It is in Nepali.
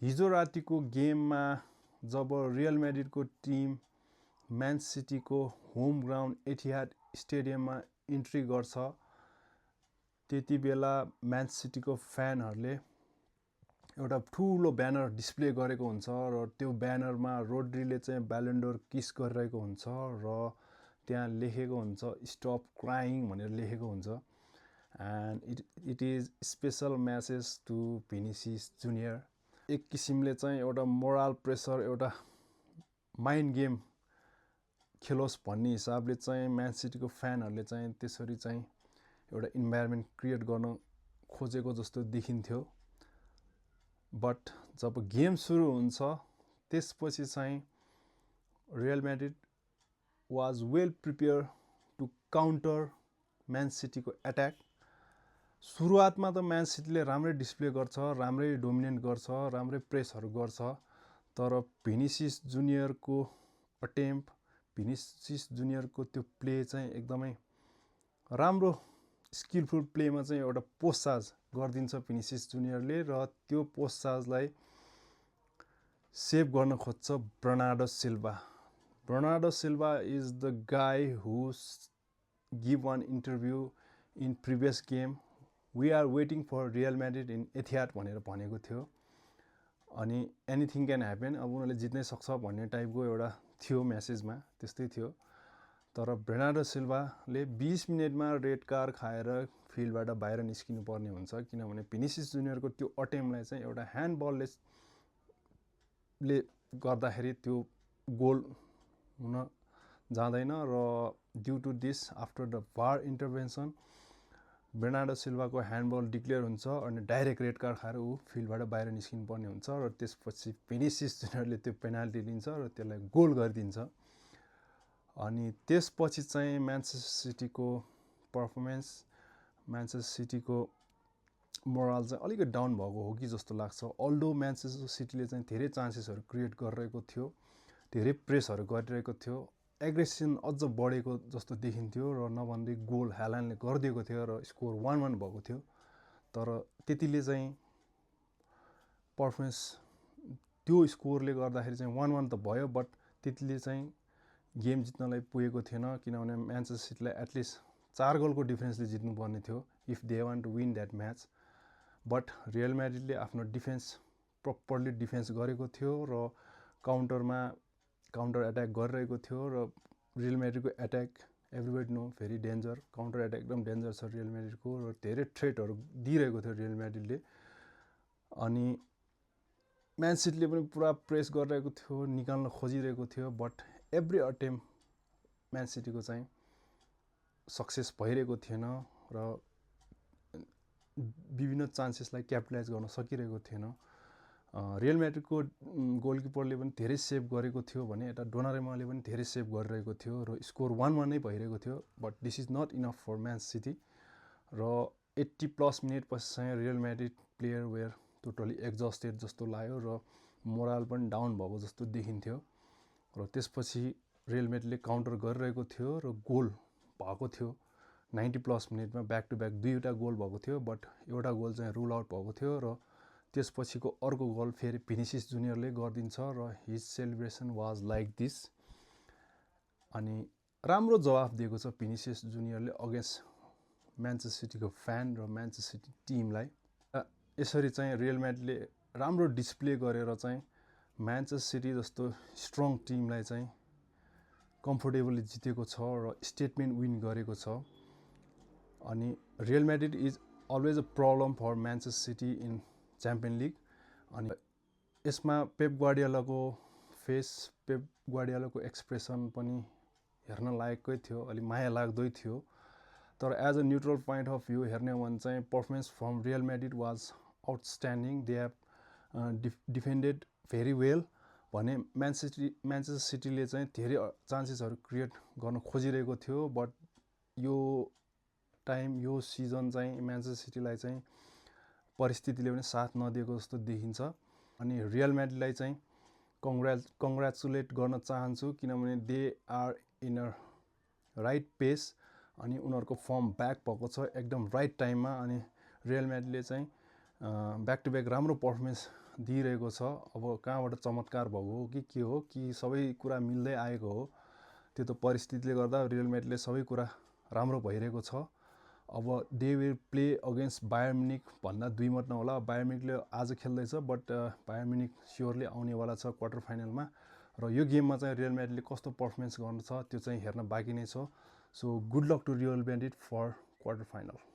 हिजो रातिको गेममा जब रियल म्याड्रिडको टिम म्यान सिटीको होम ग्राउन्ड एटिहाद स्टेडियममा इन्ट्री गर्छ, त्यति बेला म्यान सिटीको फ्यानहरूले एउटा ठुलो ब्यानर डिस्प्ले गरेको हुन्छ र त्यो ब्यानरमा रोड्रीले चाहिँ ब्यालन डोर किस गरिरहेको हुन्छ र त्यहाँ लेखेको हुन्छ स्टप क्राइङ भनेर लेखेको हुन्छ। And it is special message to Vinicius Junior. एक किसिमले चाहिँ एउटा मोरल प्रेसर, एउटा माइन्ड गेम खेलोस् भन्ने हिसाबले चाहिँ म्यान सिटीको फ्यानहरूले चाहिँ त्यसरी चाहिँ एउटा इन्भाइरोमेन्ट क्रिएट गर्न खोजेको जस्तो देखिन्थ्यो। बट जब गेम सुरु हुन्छ त्यसपछि चाहिँ Real Madrid was well prepare to counter Man सिटीको एट्याक। सुरुवातमा त म्यान सिटीले राम्रै डिस्प्ले गर्छ, राम्रै डोमिनेट गर्छ, राम्रै प्रेसहरू गर्छ, तर भिनिसियस जुनियरको अटेम्प, भिनिसियस जुनियरको त्यो प्ले चाहिँ एकदमै राम्रो स्किलफुल प्लेमा चाहिँ एउटा पोस्टचार्ज गरिदिन्छ भिनिसियस जुनियरले र त्यो पोस्टचार्जलाई सेभ गर्न खोज्छ Bernardo Silva. Bernardo Silva is the guy who give one interview in previous game, we are waiting for Real Madrid in Etihad भनेर भनेको थियो। अनि एनिथिङ क्यान ह्यापन, अब उनीहरूले जित्नै सक्छ भन्ने टाइपको एउटा थियो म्यासेजमा, त्यस्तै थियो। तर बर्नार्डो सिल्भाले 20 मिनटमा रेड कार्ड खाएर फिल्डबाट बाहिर निस्किनु पर्ने हुन्छ, किनभने भिनिसियस जुनियरको त्यो अटेम्पलाई चाहिँ एउटा ह्यान्डबलले गर्दाखेरि त्यो गोल हुन जाँदैन र due to this after the VAR intervention Bernardo सिल्भाको ह्यान्डबल डिक्लेयर हुन्छ अनि डाइरेक्ट रेड कार्ड खाएर ऊ फिल्डबाट बाहिर निस्किनु पर्ने हुन्छ र त्यसपछि भिनिसियस जुनियरले त्यो पेनाल्टी लिन्छ र त्यसलाई गोल गरिदिन्छ। अनि त्यसपछि चाहिँ म्यानचेस्टर सिटीको पर्फर्मेन्स, म्यानचेस्टर सिटीको मोरल चाहिँ अलिकति डाउन भएको हो कि जस्तो लाग्छ। अल्दो म्यानचेस्टर सिटीले चाहिँ धेरै चान्सेसहरू क्रिएट गरिरहेको थियो, धेरै प्रेसहरू गरिरहेको थियो, एग्रेसन अझ बढेको जस्तो देखिन्थ्यो र नभन्दै गोल ह्यालान्डले गरिदिएको थियो र स्कोर 1-1 भएको थियो। तर त्यतिले चाहिँ पर्फर्मेन्स, त्यो स्कोरले गर्दाखेरि चाहिँ 1-1 त भयो, बट त्यतिले चाहिँ गेम जित्नलाई पुगेको थिएन, किनभने म्यानचेस्टर सिटीलाई एटलिस्ट 4 गोलको डिफरेन्सले जित्नुपर्ने थियो if they want to win that match. But Real म्याड्रिडले आफ्नो डिफेन्स प्रपरली डिफेन्स गरेको थियो र काउन्टर एट्याक गरिरहेको थियो र रियल म्याड्रिडको attack everybody know very danger, counter attack एकदम डेन्जर छ रियल म्याड्रिडको र धेरै थ्रेटहरू दिइरहेको थियो रियल म्याड्रिडले। अनि म्यान सिटीले पनि पुरा प्रेस गरिरहेको थियो, निकाल्न खोजिरहेको थियो, बट एभ्री अटेम्प म्यान सिटीको चाहिँ सक्सेस भइरहेको थिएन र विभिन्न चान्सेसलाई क्यापिटलाइज गर्न सकिरहेको थिएन। रियल म्याड्रिडको गोलकिपरले पनि धेरै सेभ गरेको थियो भने यता डोनारुमाले पनि धेरै सेभ गरिरहेको थियो र स्कोर 1-1 नै भइरहेको थियो। But this is not enough for Man City र 80+ मिनटपछि चाहिँ Real Madrid player were totally exhausted जस्तो लाग्यो र मोरल पनि डाउन भएको जस्तो देखिन्थ्यो र त्यसपछि रियल म्याड्रिडले काउन्टर गरिरहेको थियो र गोल भएको थियो 90+ मिनटमा ब्याक टु ब्याक 2वटा गोल भएको थियो, बट एउटा गोल चाहिँ रुल आउट भएको थियो र त्यसपछिको अर्को गोल फेरि भिनिसियस जुनियरले गरिदिन्छ र हिज सेलिब्रेसन वाज लाइक दिस। अनि राम्रो जवाफ दिएको छ भिनिसियस जुनियरले अगेन्स्ट म्यानचेस्टर सिटीको फ्यान र म्यानचेस्टर सिटी टिमलाई। यसरी चाहिँ रियल म्याड्रिडले राम्रो डिस्प्ले गरेर चाहिँ म्यानचेस्टर सिटी जस्तो स्ट्रङ टिमलाई चाहिँ कम्फोर्टेबली जितेको छ र स्टेटमेन्ट विन गरेको छ। अनि Real Madrid is always a problem for Manchester City in Champion League. अनि यसमा पेप गार्डियोलाको फेस, पेप गार्डियोलाको एक्सप्रेसन पनि हेर्न लायककै थियो, अलिक माया लाग्दै थियो। तर as a neutral point of view हेर्ने हो भने चाहिँ performance from Real Madrid was outstanding, they have defended very well भने म्यानचेस्टर सिटीले चाहिँ धेरै चान्सेसहरू क्रिएट गर्न खोजिरहेको थियो। बट यो टाइम, यो सिजन चाहिँ म्यानचेस्टर सिटीलाई चाहिँ परिस्थितिले पनि साथ नदिएको जस्तो देखिन्छ। अनि रियल म्याड्रिडलाई चाहिँ कङ्ग्रेचुलेट गर्न चाहन्छु, किनभने they are in a right pace अनि उनीहरूको फर्म ब्याक भएको छ एकदम राइट टाइममा। अनि रियल म्याड्रिडले चाहिँ ब्याक टु ब्याक राम्रो पर्फर्मेन्स दिइरहेको छ। अब कहाँबाट चमत्कार भएको हो कि के हो कि सबै कुरा मिल्दै आएको हो, त्यो त परिस्थितिले गर्दा रियल म्याड्रिडले सबै कुरा राम्रो भइरहेको छ। अब they will play against Bayern Munich भन्दा 2 मत नहोला। बायर म्युनिकले आज खेल्दैछ, बट बायर म्युनिक स्योरली आउनेवाला छ क्वार्टर फाइनलमा। र यो गेममा चाहिँ रियल म्याड्रिडले कस्तो पर्फर्मेन्स गर्छ त्यो चाहिँ हेर्न बाँकी नै छ। So good luck to Real Madrid for quarter final.